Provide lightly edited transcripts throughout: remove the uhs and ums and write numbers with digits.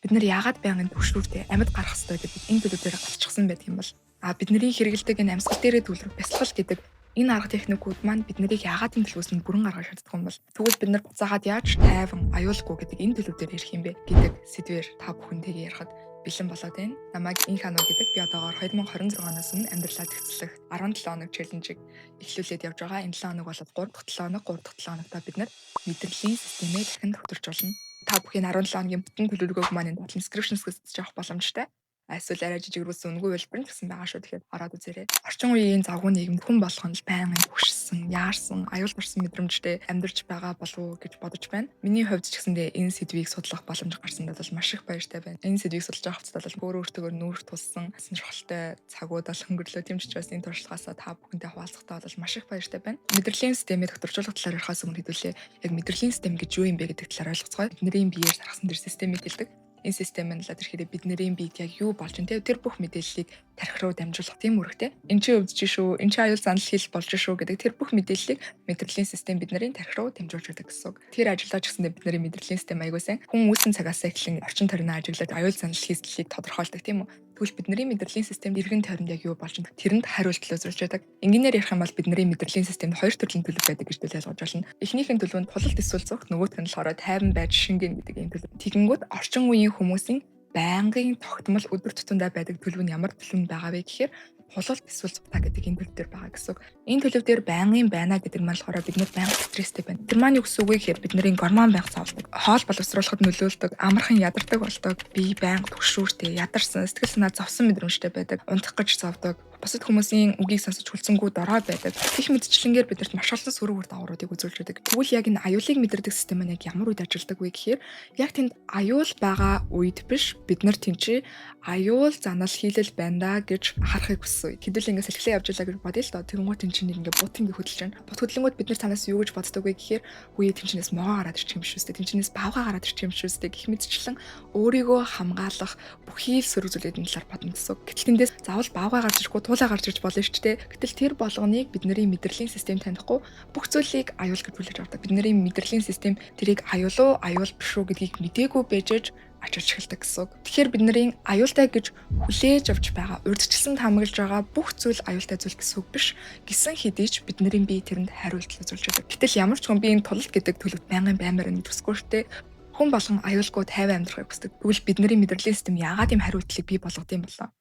Бид нар яагаад байнгын түгшүүртэй амьд гарах ёстой гэдэг энэ төлөв дээр галчихсан байдаг юм бол бидний хэрэглэдэг энэ амьсгал дээрээ төвлөрөх бясалгал гэдэг энэ арга техникүүд маань бид нарыг яагаад энэ төлөвөөс нь бүрэн гаргаж чаддаг юм бол тэгвэл бид нар буцаагаад яаж тайван аюулгүй гэдэг энэ төлөв дээр ирэх юм бэ гэдэг сэдвээр та бүхэнтэйгээ ярихад бэлэн болоод байна. Намайг Инх Хано гэдэг. Би одоогоор 2026 оноос өмнө амьдралаа зэгцлэх 17 хоног challenge-ийг эхлүүлээд явж байгаа. Энэ 7 хоног бол 3 дахь 7 хоног, 3 дахь 7 хоногт бид нар мэдрэлийн системээ дахин тогтворжуулна. Та бүхэн 17 хоногийн бүтэн төлөвлөгөөг маань энэ description-с авах боломжтой. Эсвэл арай жижигрүүлсэн үнэгүй хэлбэр нь гэсэн байгаа шүү. Тэгэхээр ороод үзээрэй. Орчин үеийн завгүй нийгэмд хүн болгон л байнгын түгшсэн, яарсан, аюул орсон мэдрэмжтэй амьдарч байгаа болов уу гэж бодож байна. Миний хувьд ч гэсэндээ энэ сэдвийг судлах боломж гарсанд бол маш их баяртай байна. Энэ сэдвийг судалж байгаа хугацаанд бол өөрөө өөртөөгөө нүүр тулсан сонирхолтой цагууд бол өнгөрлөө. Тийм ч учраас энэ туршлагаасаа та бүхэнтэй хуваалцахдаа бол маш их баяртай байна. Мэдрэлийн системийг тогтворжуулах талаар ярихаас өмнө хэдүүлээ яг мэдрэлийн систем гэж юу юм бэ гэдэг талаар ойлгоцгоё. Бидний биеэр саргасан тэр системийг хэлдэг. Энэ систем нь л тэр хэрэг бидний биед яг юу болж байна те, тэр бүх мэдээллийг тархи руу дамжуулах тийм үүрэгтэй. Энд чи өвдөж шүү, энэ чи аюул занал хэл болж шүү гэдэг тэр бүх мэдээллийг мэдрэлийн систем бидний тархи руу дамжуулж өгдөг гэсэн үг. Тэр ажиллаж гэсэндээ бидний мэдрэлийн систем аягүй сайн. Хүн үүсэн цагаас эхлэн орчин тойрноо ажиглаж аюул занал хийслийг тодорхойлдог, тийм үү? Тэгвэл бидний мэдрэлийн системд эргэн тойронд яг юу болж байна, тэрэнд хариулт үзүүлж байдаг. Энгийнээр ярих юм бол бидний мэдрэлийн системд хоёр төрлийн төлөв байдаг гэж ойлгож байна. Эхнийх нь төлөв нь тулалт эсвэл зүгт, нөгөөх нь болохоор тайван байж шингэн гэдэг ийм төлөв. Тэгэнгүүт орчин үеийн хүмүүсийн байнгын тогтмол өдөр тутамдаа байдаг төлөв нь ямар төлөв байгаа вэ гэхээр тулалт эсвэл зугтаа гэдэг энэ төлөв дээр байгаа гэсэн үг. Энэ төлөв дээр байнгын байна гэдэг нь болохоор бид нар байнга стресстэй байна. Тэр маань юу гэсэн үг вэ гэхээр бидний гормон байнга зовлдог. Хоол боловсруулахад нөлөөлдөг, амархан ядардаг болдог, бие байнга түгшүүртэй, ядарсан, сэтгэл санаа зовсон мэдрэмжтэй байдаг, унтах гэж зовдог, бусад хүмүүсийн үгийг сонсож хүлцэнгүй дорой байдаг. Гэх мэтчилэнгээр биднэрт маш олон сөрөг үр дагавруудыг үзүүлж байдаг. Тэгвэл яг энэ аюулыг мэдэрдэг систем нь яг ямар үед ажилладаг вэ гэхээр яг тэнд аюул байгаа үед биш, бид нар тэнд чи аюул занал хийлэл байна да гэж харахыг хүссэн үед. Хэдүүл ингээ салхилаа явж байлаа гэж бодъё л доо. Тэгэнгүүт тэнд чи нэг ингээ бут ингээ хөдөлж байна. Бут хөдлөнгүүт бид нар цаанаас юу гэж боддог вэ гэхээр үе тэнд чинээс могоо гараад ирчих юм биш үү? Тэнд чинээс бавгаа гараад ирчих юм биш үү? Гэх мэтчлэн өөрийгөө хамгаалах бүхий л сөрөг зүйлүүдийн талаар бодно гэсэн. Гэтэл тэндээс заавал бавгаа гарч ирэхгүй, туулаа гарч ирж болно шүү дээ. Гэтэл тэр болгоныг бидний мэдрэлийн систем танихгүй бүх зүйлийг аюул гэж хүлээж авдаг. Бидний мэдрэлийн систем тэрийг аюул уу, аюул биш үү гэдгийг мдээгүй байжээж ажиллаж эхэлдэг гэсэн үг. Тэгэхээр бидний аюултай гэж хүлээж авч байгаа, урьдчилсан таамаглаж байгаа бүх зүйл аюултай зүйл гэсэн үг биш. Гэсэн хэдий ч бидний бие тэрэнд хариулт үзүүлж байдаг. Гэтэл ямар ч хүн би энэ тулалт гэдэг төлөвт байнгын баймаар байна гэж хүсэхгүй шүү дээ. Хүн болгон аюулгүй тайван амьдрахыг хүсдэг. Тэгвэл бидний мэдрэлийн систем яагаад ийм хариутлалыг бий болгодог юм болоо?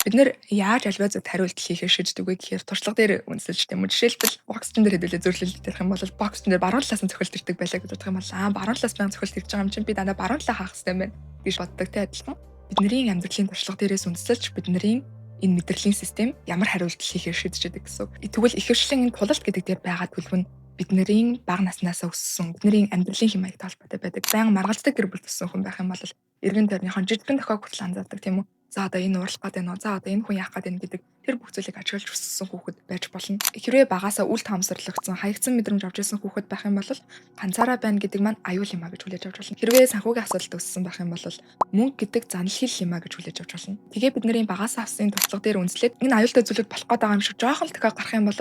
Бид нэр яаж альва зүгт хариулт хийхээр шийддэг вэ гэхээр туршлага дээр үндэслэж, тийм үү. Жишээлбэл, боксчин дээр хэдүүлээ зөвлөл ярих юм бол боксчин дээр баруун талаас нь цохилт ирдэг байлаа гэж бодох юм бол баруун талаас байнга цохилт ирж байгаа юм чинь би дандаа баруун талаа хаах хэрэгтэй юм байна гэж боддог те, адилхан. Бидний амьдралын туршлага дээрээс үндэслэж бидний энэ мэдрэлийн систем ямар хариулт хийхээр шийдэж байдаг гэсэн үг. Тэгвэл ихэвчлэн энэ тулалт гэдэг дээр байгаа төлөв нь бидний бага наснаасаа өссөн, бидний амьдралын хэм маягтай холбоотой байдаг. Байнга маргалддаг гэр бүл өссөн хүн байх юм бол эргэн тойрныхон жижигхэн дохиог хүртэл анзаардаг, тийм үү? За, одоо энэ уурлах гээд байна уу? За, одоо энэ хүн яах гээд байна гэдэг тэр бүх зүйлийг ажиглаж өссөн хүүхэд байж болно. Хэрвээ багасаа үл таамсарлагдсан, хаягдсан мэдрэмж авч ирсэн хүүхэд байх юм бол ганцаараа байна гэдэг маань аюул юм а гэж хүлээж авч болно. Хэрвээ санхүүгийн асуудалд өссөн байх юм бол мөнгө гэдэг занал хил юм а гэж хүлээж авч болно. Тэгээ бидний багасаа авсан туршлага дээр үндэслээд энэ аюултай зүйлүүд болох гээд байгаа юм шиг жоохон л дохио гарах юм бол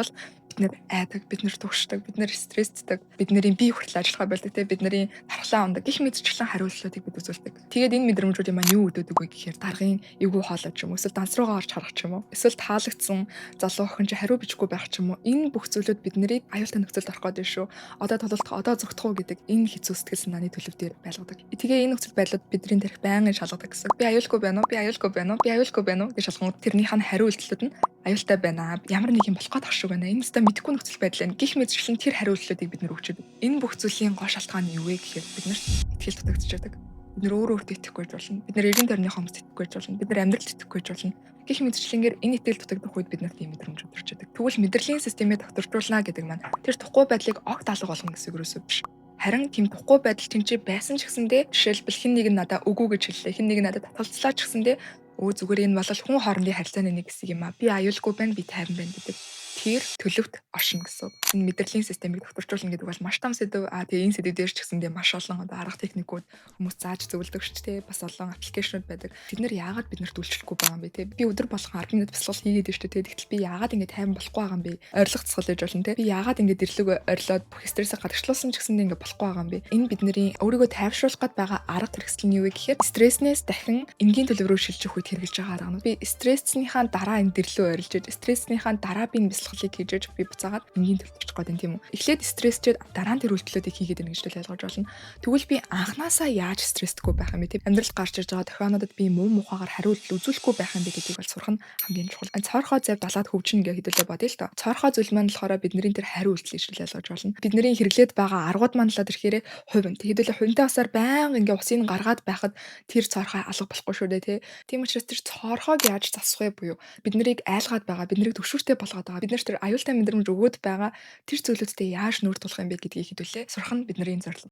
бид нэр айдаг, бид нэр түгшдэг, бид нэр стресстэй, бидний бие хүртэл ажиллахаа болдог те, бидний тархлаа ундаг гэх мэтчлэн хариултлуудыг бид үзүүлдэг. Тэгээд энэ мэдрэмжүүдийн маань юу өгдөг вэ гэхээр даргын эвгүй хоолой ч юм уу, эсвэл данс руугаа орж харах ч юм уу, эсвэл таалагдсан залуу охин чи хариу бичихгүй байх ч юм уу. Энэ бүх зүйлүүд биднийг аюултай нөхцөлд орох гээд шүү. Одоо тулалдах, одоо зугтах уу гэдэг энэ хэцүү сэтгэл санааны төлөв дээр байлгадаг. Тэгээ энэ нөхцөл байдлууд бидний тархи байнгын шалгадаг гэсэн. Би аюулгүй байна уу? Би аюулгүй байна уу? Би аюулгүй байна уу гэж шалгангууд тэрнийх нь хариу үйлдэлүүд нь аюултай байна. Ямар нэг юм болох гээд ах шиг байна. Энэ өстой мэдэхгүй нөхцөл байдал байна. Гэх мэтчлэн тэр хариултлуудыг бид нэр өгч. Энэ бүх зүйлийн гол шалтгаан нь юу вэ гэхээр бид нарт итгэл дутагдчихдаг. Бид нар өөрөө өөртөө итгэхгүй байж болно. Бид нар эргэн тойрныхоо хүмүүст итгэхгүй байж болно. Бид нар амьдралд итгэхгүй байж болно. Гэх мэтчлэнгээр энэ итгэл дутагдах үед бид нарт ийм мэдрэмж төрж байдаг. Тэгвэл мэдрэлийн системээ тогтворжуулна гэдэг маань тэр тухгүй байдлыг огт алга болгоно гэсэн үг юусоо биш. Харин тийм тухгүй байдал тэнцээ байсан ч гэсэндээ, жишээлбэл, хэн нэг нь надаа үгүй гэж хэллээ. Хэн нэг нь надад татгалзлаа ч гэсэндээ өө зүгээр энэ бол хүн хоорондын харилцааны нэг хэсэг юм а. Би аюулгүй байна, би тайван байна гэдэг. Тэр төлөвт оршино гэсэн үг. Энэ мэдрэлийн системийг тогтворжуулна гэдэг бол маш том сэдэв. Тэгээ энэ сэдэв дээр ч гэсэндээ маш олон одоо арга техникүүд хүмүүс зааж зөвлөдөг шүү дээ. Бас олон application ууд байдаг. Тэд нар яагаад бид нарт үйлчлэхгүй байгаа юм бэ те? Би өдөр болгон 10 минут бясалгал хийгээд байна шүү дээ. Тэгтэл би яагаад ингэ тайван болохгүй байгаа юм бэ? Орилох дасгал хийж болно те. Би яагаад ингэ дэрлэг орилоод бүх стрессээ гадагшлуулсан ч гэсэндээ ингэ болохгүй байгаа юм бэ? Энэ бидний өөрийгөө тайвшруулах гээд байгаа арга хэрэгсэл нь юу вэ гэхээр стрессээс дахин энгийн төлөв рүү шилжих үед хэрэглэж байгаа арганууд. Би стрессийнхаа дараа энэ дэрлүү орилж, стрессийнхаа дараа би энэ бясалгалыг хийж, би буцаагаад энгийн төлөвт очих гээд тийм үү. Эхлээд стрессчээд дараа нь тэр үйлдэлүүдийг хийгээд байна гэж ойлгож болно. Тэгвэл би анханасаа яаж стресстгүй байх юм бэ тийм, амьдралд гарч ирж байгаа дохионуудад би муу мухагаар хариу үйлдэл үзүүлэхгүй байх юм бэ гэдгийг бол сурах нь хамгийн чухал. Цоорхой зав далаад хөвжинэ гэх хэдүүлээ бодъё л доо. Цоорхой зүйл маань болохоор бидний тэр хариу үйлдэл гэж ойлгож болно. Бидний хэрэглээд байгаа аргууд маань л ирэхээр хувин. Хэдүүлээ хувинтай басаар байнга ингээ усыг гаргаад байхад тэр цоорхой алга болохгүй шүү дээ тий. Тийм учраас тэр цоорхойг яаж засах вэ буюу бид нарыг айлгаад байгаа, бид нарыг төвшүүртэй болгоод байгаа, бид нар тэр аюултай мэдрэмж өгөөд байгаа тэр зүйлүүдтэй яаж нүүр тулах юм бэ гэдгийг хэдүүлээ сурах нь бидний зорилго.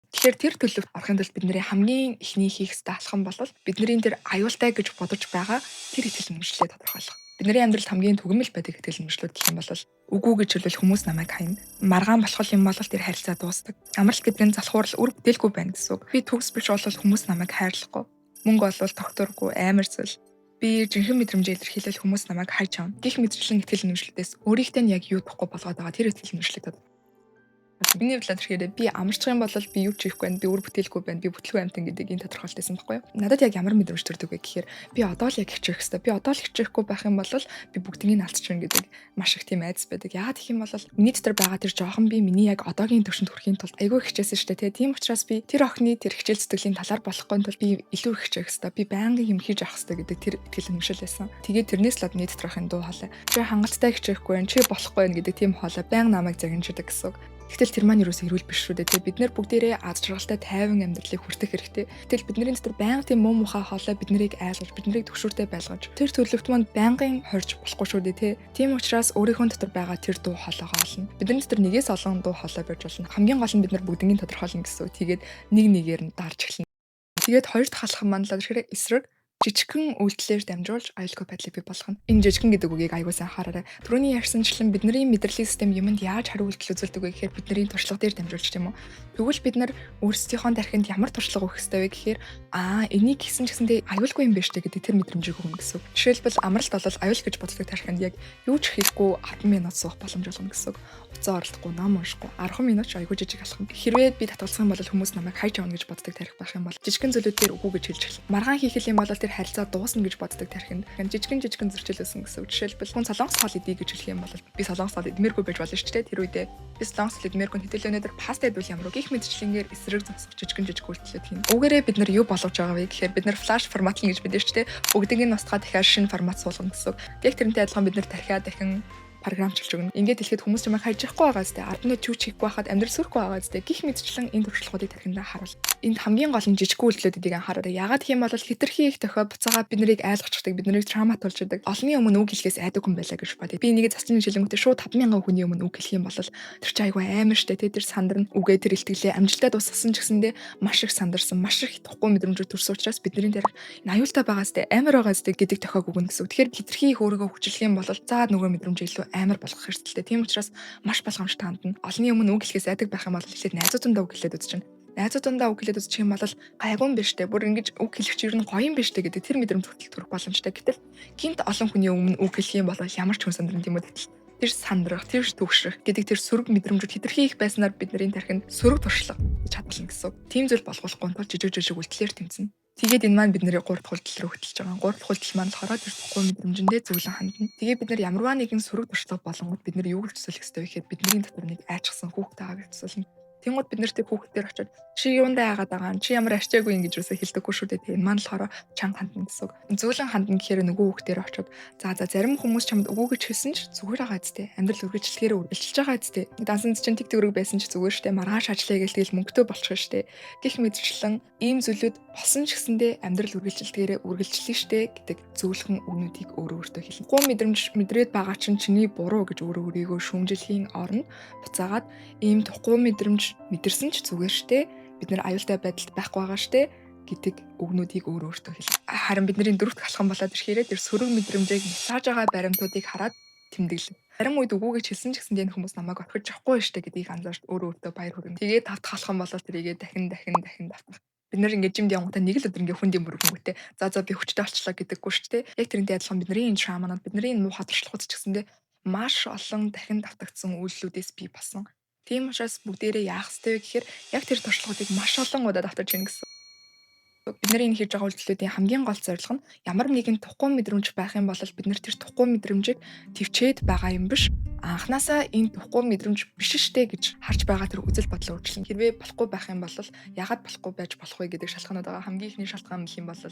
Тэгэхээр тэр төлөвт орохын тулд бидний хамгийн эхний хийх ёстой алхам бол бидний тэр аюултай гэж бодож байгаа тэр итгэл үнэмшлээ тодорхойлох. Бидний амьдралд хамгийн түгэнмэл байдаг итгэл үнэмшлүүд гэх юм бол үгүй гэж хэлбэл хүмүүс намайг хаяна. Маргаан болох юм бол тэр харилцаа дуустдаг. Амралт гэдэг нь залхуурал, үр бүтээлгүй байна гэсэн үг. Би төгс биш бол хүмүүс намайг хайрлахгүй. Мөнгө олвол тогтворгүй амар зүйл. Би жинхэнэ мэдрэмжээ илэрхийлэл хүмүүс намайг хайж авна. Гэх мэтчлэн итгэл үнэмшлүүдээс өөрийнхөө нь яг юу тухгүй болгоод байгаа тэр итгэл үнэмшлийг Миний бодлоор тэгэхээр би амарчих юм бол би юу ч хийхгүй байна, би үр бүтээлгүй байна, би бүтлгүй амьтан гэдэг энэ тодорхойлолт байсан байхгүй юу? Надад яг ямар мэдрэмж төрдөг вэ гэхээр би одоо л яг хичээх хэвээр. Би одоо л хичээхгүй байх юм бол би бүгднийг алдчихна гэдэг маш их тийм айдас байдаг. Яагаад гэх юм бол миний дотор байгаа тэр жоохон би миний яг одоогийн төвшөнд хүрэхийн тулд айгүй хичээсэн шүү дээ. Тийм учраас би тэр охины тэр хичээл зүтгэлийн талаар болохгүй тул би илүү их хичээх хэвээр. Би байнгын юм хийж авах хэвээр гэдэг тэр итгэл үнэмшил байсан. Тэгээд тэрнээс л миний доторх энэ дуу хоолой. Чи хангалттай хичээхгүй байна, чи болохгүй байна гэдэг тийм хоолой байнга намайг загинждаг гэсэн үг. Гэтэл тэр маань юусоо эрүүл биш шүү дээ. Тэгээ бид нар бүгдээрээ аз жаргалтай тайван амьдралыг хүртэх хэрэгтэй. Гэтэл бидний дотор байнга тийм муу мухай хоолой бид нарыг айлгаж, бид нарыг төгшүүртэй байлгаж, тэр төлөвт маань байнгын хорж болохгүй шүү дээ, тэ. Тийм учраас өөрийнхөө дотор байгаа тэр дуу хоолойгоо олно. Бидний дотор нэгээс олон дуу хоолой байж болно. Хамгийн гол нь бид нар бүгднийг тодорхойлно гэсэн үг. Тэгээд нэг нэгээр нь дарж эхэлнэ. Тэгээд хоёр дахь алхам маань л тэгэхээр эсрэг жижигхэн үйлдэлээр дамжуулж аюулгүй байдлыг бий болгоно. Энэ жижигхэн гэдэг үгийг аягүй сайн анхаараарай. Түрүүний ярьсанчлан бидний мэдрэлийн систем юмд яаж хариу үйлдэл үзүүлдэг вэ гэхээр бидний туршлага дээр дамжуулж, тийм үү. Тэгвэл бид нар өөрсдийнхөө тархинд ямар туршлага өгөх ёстой вэ гэхээр энийг хийсэн ч гэсэндээ аюулгүй юм байна шүү дээ гэдэг тэр мэдрэмжийг өгнө гэсэн үг. Жишээлбэл, амралт бол аюул гэж боддог тархинд яг юу ч хийхгүй 10 минут суух боломж олгоно гэсэн үг. Утсаа оролдохгүй, ном уншихгүй 10 минут ч аягүй жижиг алхам. Хэрвээ би татгалзах юм бол хүмүүс намайг хайж явна гэж боддог тархи байх юм бол жижигхэн зүйлүүд дээр үгүй гэж хэлж эхэлнэ. Маргаан хийх юм бол тэр харилцаа дуусна гэж боддог тархинд жижигэн жижигэн зөрчил үүснэ гэсэн үг. Жишээлбэл, хүн солонгос хоол идье гэж хэлэх юм бол би солонгос хоол идмээргүй байж болно шүү дээ. Тэр үедээ би солонгос хоол идмээргүй, хэдэл өнөөдөр паста идвэл ямар гэх мэтчлэнгээр эсрэг зогсох жижигэн жижиг үйлдэлүүд хийнэ. Үүгээрээ бид нар юу болгож байгаа вэ гэхээр бид нар flash форматлна гэж мэдэн шүү дээ. Бүгдийг нь устгаад дахиад шинэ формат суулгана гэсэн үг. Яг тэрнтэй адилхан бид нар тархиа дахин програмчилж өгнө. Ингээд хэлэхэд хүмүүс чамайг хайж явахгүй байгаа зү. 10 минут ч хийхгүй байхад амьдрал сүрхгүй байгаа зү. Гэх мэтчлэн энэ туршлагуудыг тархиндаа харуул. Энд хамгийн гол нь жижиг үйлдэлүүдийг анхаараарай. Яагаад гэх юм бол хэтэрхий их дохио буцаага бид нарыг айлгчихдаг, бид нарыг trauma тулждаг. Олонний өмнө үг хэлэхээс айдаг хүн байлаа гэж бодъё. Би энийг засчин шилэнгүүтээ шууд 5000 хүний өмнө үг хэлэх юм бол тэр чинь айгүй амар штэ. Тэр сандарна. Үгээ тэр илтгэлээ амжилттай дуусгасан ч гэсэндээ маш их сандарсан, маш их тухгүй мэдрэмжүүд төрсөн учраас бидний тархи энэ аюултай байгаа зү, амар байгаа зү гэдэг дохиог өгнө гэсэн үг. Тэгэхээр хэтэрхий их өөрийгөө хүчлэх юм бол заа нөгөө мэдрэмжээ илүү амар болгох хэрэгтэй. Тийм учраас маш болгоомжтой хандна. Олонний өмнө үг хэлэхээс айдаг байх юм бол эхлээд найзуудандаа үг хэлээд үзчихнэ. Найзуудандаа үг хэлээд үзчих юм бол гайгүй юм биш үү? Бүр ингэж үг хэлэх чинь ер нь гоё юм биш үү гэдэг тэр мэдрэмж хүртэл төрөх боломжтой. Гэтэл гэнэт олон хүний өмнө үг хэлэх юм бол ямар ч хүн сандран, тийм үү? Гэтэл тэр сандрах, тэр түгшрэх гэдэг тэр сөрөг мэдрэмжүүд хэтэрхий их байснаар бидний тархинд сөрөг туршлага гэж чадлана гэсэн үг. Тийм зүйл болгохгүй тул жижиг жижиг үйлдэлээр тэмцэнэ. Тэгээд энэ маань бидний 3 дахь үйлдэл рүү хөтөлж байгаа. 3 дахь үйлдэл маань болохоор тэр тухгүй мэдрэмжэндээ зөвлөн хандна. Тэгээд бид нар ямарваа нэгэн сөрөг туршлага болонгод бид нар юу гэж төсөөлөх ёстой вэ гэхээр бидний дотор нэг айчсан хүүхэд байгаа гэж төсөөлнө. Тэнгүүд бид нар тэр хүүхдээр очиод чи юундаа яагаад байгаа юм, чи ямар арчаагүй юм гэж юусаа хэлдэггүй шүү дээ. Энэ маань болохоор чанга хандна гэсэн үг. Зөөлөн хандна гэхээр нөгөө хүүхдээр очиод за зарим хүмүүс чамд үгүй гэж хэлсэн ч зүгээр байгаа зү. Амьдрал үргэлжлэхээр үргэлжилж байгаа зү. Дансанд чинь тэг төгрөг байсан ч зүгээр штэ. Маргааш ажиллая гээл тэгэл мөнгөтэй болчих штэ. Гэх мэтчлэн ийм зүйлүүд болсон ч гэсэндээ амьдрал үргэлжилдгээрээ үргэлжлэнэ штэ гэдэг зөөлхөн үгнүүдийг өөрөө өөртөө хэлнэ. Гун мэдрэмж мэдрээд байгаа чинь чиний буруу гэж өөрөө өөрийгөө шүүмжлэхийн оронд буцаагаад ийм тухгүй мэдрэмж мэдэрсэн ч зүгээр штэ. Бид нар аюултай байдалд байхгүй байгаа штэ гэдэг үгнүүдийг өөрөө өөртөө хэлнэ. Харин бидний дөрөвт алхам болоод ирэхээр тэр сөрөг мэдрэмжийг няцааж байгаа баримтуудыг хараад Тэмдэглэх. Зарим үед үгүй гэж хэлсэн ч гэсэн энэ хүмүүс намайг орхиж явахгүй штэ гэдгийг анзаарч өөрөө өөртөө баяр хүргэнэ. Тэгээд давтах юм бол тэрийгээ дахин дахин дахин давтах. Бид нар ингээд gym д явангуудаа нэг л өдөр ингээд хүнд юм өргөнгүүтээ за за, би хүчтэй болчлоо гэдэггүй шүү дээ. Яг тэрнтэй адилхан бидний энэ trauma нууд, бидний энэ муухай туршлагууд ч гэсэндээ маш олон дахин давтагдсан үйлдэлүүдээс бий болсон. Тийм учраас бүгдээрээ яах ёстой вэ гэхээр яг тэр туршлагуудыг маш олон удаа давтаж гин гэсэн. Бид нар энэ хийж байгаа үйлдэлүүдийн хамгийн гол зорилго нь ямар нэгэн тухгүй мэдрэмж байх юм бол бид нар тэр тухгүй мэдрэмжийг төвчээд байгаа юм биш. Анханасаа энэ тухгүй мэдрэмж биш штэ гэж харж байгаа тэр үзэл бодлоо өөрчилнө. Хэрвээ болохгүй байх юм бол яагаад болохгүй байж болох вэ гэдэг шалтгаанууд байгаа. Хамгийн эхний шалтгаан гэх юм бол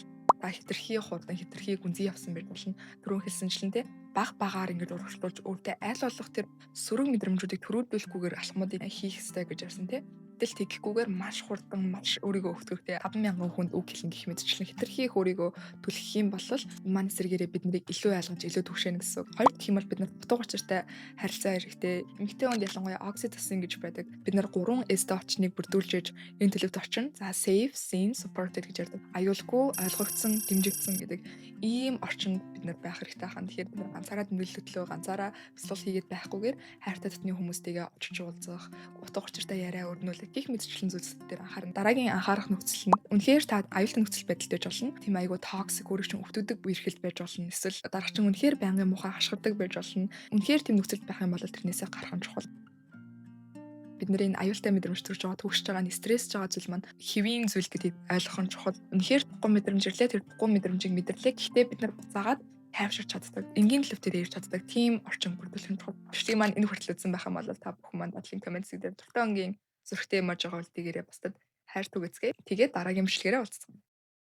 та хэтэрхий хурдан, хэтэрхий гүнзгий явсан байж болно. Түрүүн хэлсэнчлэн, те, баг багаар ингэж урагшлуулж, өөртөө аль болох тэр сөрөг мэдрэмжүүдийг төрүүлдүүлэхгүйгээр алхмуудыг хийх ёстой гэж ярьсан, те. Гэтэл тэгхгүйгээр маш хурдан, маш өөрийгөө өгтгөхтэй 5000 хүнд үг хэлнэ гэх мэтчлэн хэтэрхий их өөрийгөө түлхэх юм бол маань эсрэгээрээ бид нарыг илүү ойлгож, илүү түгшээнэ гэсэн үг. Хоёр гэх юм бол бид нар утга учиртай харилцаа хэрэгтэй. Эмэгтэй хүнд ялангуяа окситоцин гэж байдаг. Бид нар 3 S-тэй орчныг бүрдүүлж ээж энэ төлөвт орчин. За, safe, seen, supported гэж ярьдаг. Аюулгүй, ойлгогдсон, дэмжигдсэн гэдэг ийм орчинд бид нар байх хэрэгтэй хаа. Тэгэхээр бид нар ганцаараа тэмдэглэл, ганцаараа бясалгал хийгээд байхгүйгээр хайртай дотны хүмүүстэйгээ очиж уулзах, утга учиртай яриа өрнүүлэх гэх мэтчлэн зүйлс дээр анхаарна. Дараагийн анхаарах нөхцөл нь үнэхээр та аюултай нөхцөл байдалд байж болно. Тийм айгүй toxic, өөрийг чинь өвтгөдөг үерхэлд байж болно. Эсвэл дарга чинь үнэхээр байнгын муухай хашгирдаг байж болно. Үнэхээр тийм нөхцөлд байх юм бол тэрнээсээ гарах нь чухал. Бид нар энэ аюултай мэдрэмж төрж байгаа, түгшиж байгаа, нь стрессж байгаа зүйл маань хэвийн зүйл гэдгийг ойлгох нь чухал. Үнэхээр тухгүй мэдрэмж ирлээ, тэр тухгүй мэдрэмжийг мэдэрлээ. Гэхдээ бид нар буцаагаад тайвширч чаддаг. Энгийн төлөв дээр ирж чаддаг тийм орчин бүрдүүлэх нь чухал. Бичлэг маань энэ хүртэл үзсэн байх юм бол та бүхэн маань дадлын comment хэсэг дээр дуртай өнгийн зүрхтэй emoji гоо үлдээгээрэй, бусдад хайр түгээцгээе. Тэгээд дараагийн бичлэгээрээ уулзцгаая.